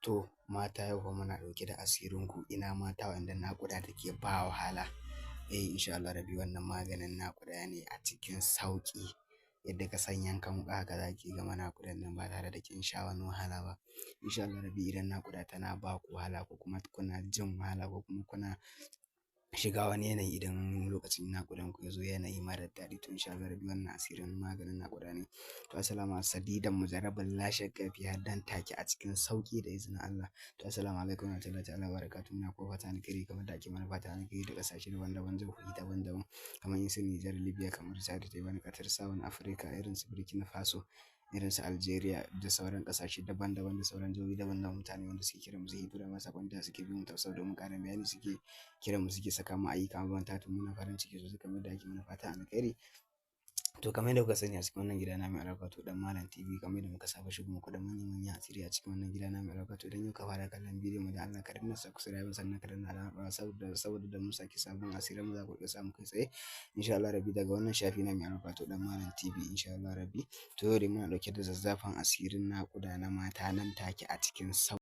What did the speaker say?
To mata, yau fa muna ɗauke da asirinku. Ina mata wanda naƙuda take ba wahala. Eh, insha Allah rabbi, wannan maganin naƙuda ne a cikin sauƙi. Yadda ka san yankan wuƙa, haka za ki gama naƙudan nan ba tare da kin sha wani wahala ba. Insha Allah rabbi, idan naƙuda tana ba ku wahala, ko kuma kuna jin wahala, ko kuma kuna shiga wani yanayi idan lokacin naƙudan ku ya zo, yanayi marar daɗi, to insha Allah rabbi wannan asirin maganin naƙuda ne. To assalamu sadidan mujarrabin la shakka fi dan take a cikin sauƙi da izinin Allah. To assalamu alaikum warahmatullahi ta'ala wabarakatuh. Muna ko fata alkhairi kamar da ake mana fata alkhairi da ƙasashe daban-daban, jihohi daban-daban, kamar su Nijar, Libya, kamar Chad, Taiwan, Qatar, South Africa, irin su Burkina Faso, irin su Algeria da sauran ƙasashe daban-daban da sauran jihohi daban-daban. Mutane wanda suke kiran mu, suke tura mana saƙon da suke bin mu ta WhatsApp domin ƙarin bayani, suke kiran mu, suke saka mu ayyuka mabambanta. To muna farin ciki sosai kamar da ake mana fata alkhairi. To kamar yadda kuka sani, a cikin wannan gida na mai albarka, to Dan Malam TV, kamar yadda muka saba shigo muku da manya-manyan asiri a cikin wannan gida na mai albarka. To idan yau ka fara kallon bidiyon mu, da Allah ka danna subscribe, sannan ka danna alamar, saboda da mun saki sabon asirin mu za ku iya samu kai tsaye, insha Allah rabbi, daga wannan shafi na mai albarka, to Dan Malam TV, insha Allah rabbi. To yau dai muna ɗauke da zazzafan asirin naƙuda na mata nan take a cikin sau